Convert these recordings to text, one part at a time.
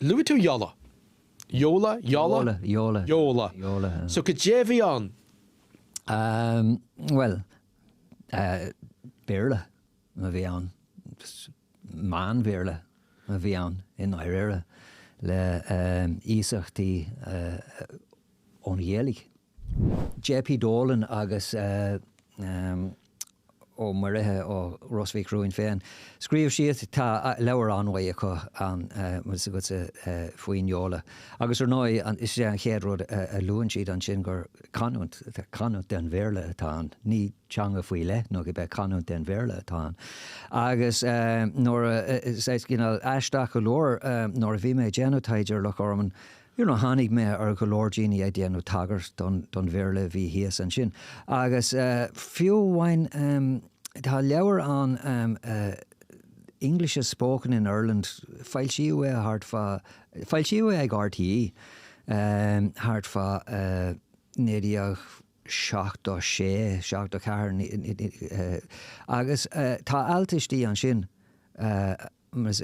Luaigh tú Yola. Yola? Yola? Yola. Yola. Yola. So goidé a bhí ann? Bhuel, Béarla a bhí ann. Meán-Bhéarla a bhí ann i ndáiríre, le iasachtaí ón Ghaeilge. JP Dolan agus Ó Muirithe ó Ros Mhic Thriúin féin. Scríobh siad, tá leabhar an-mhaith acu ann, bhfuil 's agatsa, faoin Yola. Agus ar ndóigh, is é an chéad rud a luann siad ansin gur canúint, canúint den Bhéarla atá ann. Ní teanga faoi leith nó cibé, canúint den Bhéarla atá ann. Agus nuair a, saghas cineál aisteach go leor, nuair a bhí mé ag déanamh taighde ar Loch Garman, You know, tháinig mé ar go leor daoine ag déanamh tagairt don Bhéarla a bhí thíos ansin. Agus fiú amháin, tá leabhar ann, English as Spoken in Ireland, foilsíodh é thart fá, foilsíodh é ag RTÉ thart fá 1976, 74, agus tá alt istigh ansin, Agus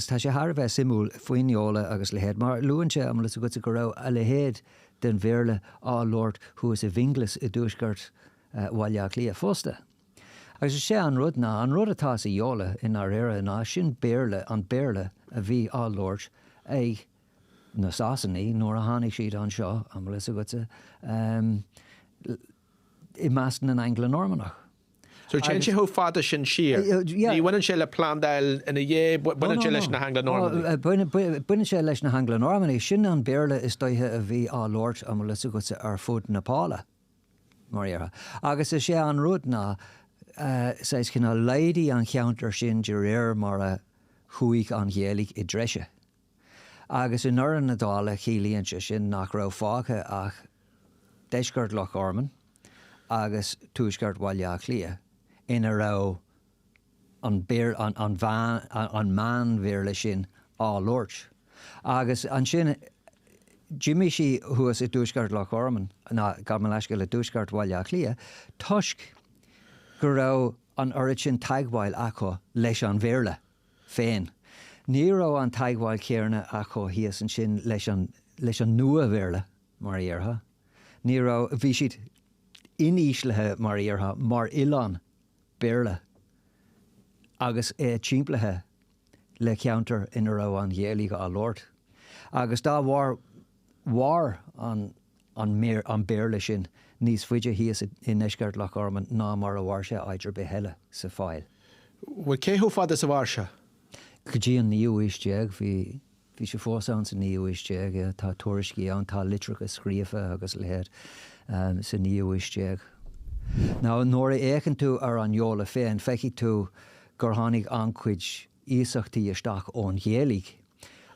tá sé thar a bheith suimiúil faoin Yola agus a leithéid, mar luann sé, an bhfuil 'fhios agatsa, go raibh a leithéid den Bhéarla á labhairt thuas i bhFionnghlas i dtuaisceart Bhaile Átha Cliath fosta. Agus is é an rud ná, an rud atá sa Yola i ndáiríre ná sin Béarla, an Béarla a bhí á labhairt ag na Sasanaigh nuair a tháinig siad anseo, an bhfuil 'fhios agatsa, i measc na nAngla-Normannach. So téann sé chomh fada sin siar. Ní bhaineann sé le plandáil ina dhiaidh, baineann sé leis na hAngla-Normannaigh. Baineann sé leis na hAngla-Normannaigh. Sin an Béarla is dóiche a bhí á labhairt, an bhfuil 'fhios agatsa, ar fud na Pála, mar a déarfá. Agus is é an rud ná, saghas cineál, laghdaigh an cheantar sin de réir mar a chuaigh an Ghaeilge i dtreise. Agus i ndeireadh na dála ciallaíonn sé sin nach raibh fágtha ach deisceart Loch Garman agus tuaisceart Bhaile Átha Cliath ina raibh an an Meán-Bhéarla sin á labhairt. Agus ansin d'imigh sí thuas i dtuaisceart Loch Garman, ná, gabh mo leithscéal, i dtuaisceart Bhaile Átha Cliath toisc go raibh an oiread sin teagmháil acu leis an Bhéarla. féin. Ní raibh an teagmháil chéanna acu thíos ansin leis an, leis an Nua-Bhéarla, mar a dhéarfá. Ní raibh, bhí siad iníslithe, mar a dhéarfá, mar oileán Béarla agus é timpeallaithe le ceantar ina raibh an Ghaeilge á labhairt. Agus dá bharr, mhair an. an Béarla sin níos faide thíos i ndeisceart Loch Garman ná mar a mhair sé áit ar bith eile sa Pháil. Bhuel, cé chomh fada is a mhair sé? Go dtí an naoú haois déag. Bhí, bhí sé fós ann sa naoú haois déag, yeah. Tá tuairiscí ann, tá litreacha scríofa agus a leithéid sa naoú haois déag. Now, nuair a fhéachann tú ar an Yola féin, feicfidh tú gur tháinig an-chuid iasachtaí isteach ón Ghaeilge.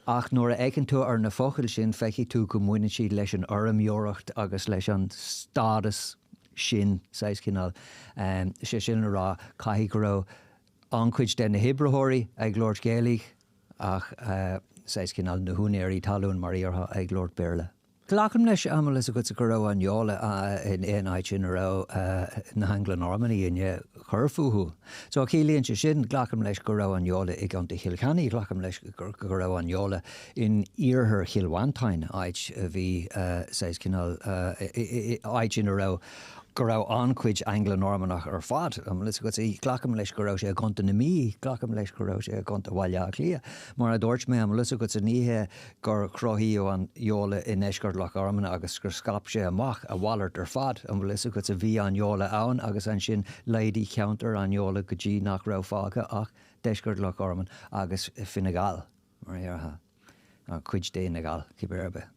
Ach nuair a fhéachann tú ar na focail sin, feicfidh tú go mbaineann siad leis an fheirmeoireacht agus leis an stádas sin, saghas cineál. Sé sin le rá, caithfidh go raibh an-chuid de na hoibritheoirí ag labhairt Gaeilge ach saghas cineál na húinéirí talún, mar a déarfá, ag labhairt Béarla. Glacaim leis, an bhfuil 'fhios agatsa, go raibh an Yola in aon áit ina raibh na hAngla-Normannaigh i ndiaidh cur fúthu. So ciallaíonn sé sin, glacaim leis, go raibh an Yola i gContae Chill Chainnigh, glacaim leis go raibh an Yola in iarthar Chill Mhantáin, áit a bhí saghas cineál, áit ina raibh, go raibh an-chuid Angla-Normannach ar fad, an bhfuil 'fhios agatsa. Glacaim leis go raibh sé i gContae na Mí, glacaim leis go raibh sé i gContae Bhaile Átha Cliath. Mar a dúirt mé, an bhfuil 'fhios agatsa, ní hé gur cruthaíodh an Yola i ndeisceart Loch Garman agus gur scaip sé amach, a mhalairt ar fad, an bhfuil 'fhios agatsa, bhí an Yola ann agus ansin laghdaigh ceantar an Yola go dtí nach raibh fágtha ach deisceart Loch Garman agus Fine Gall, mar a déarfá, nó cuid d'Fhine Gall, cibé ar bith.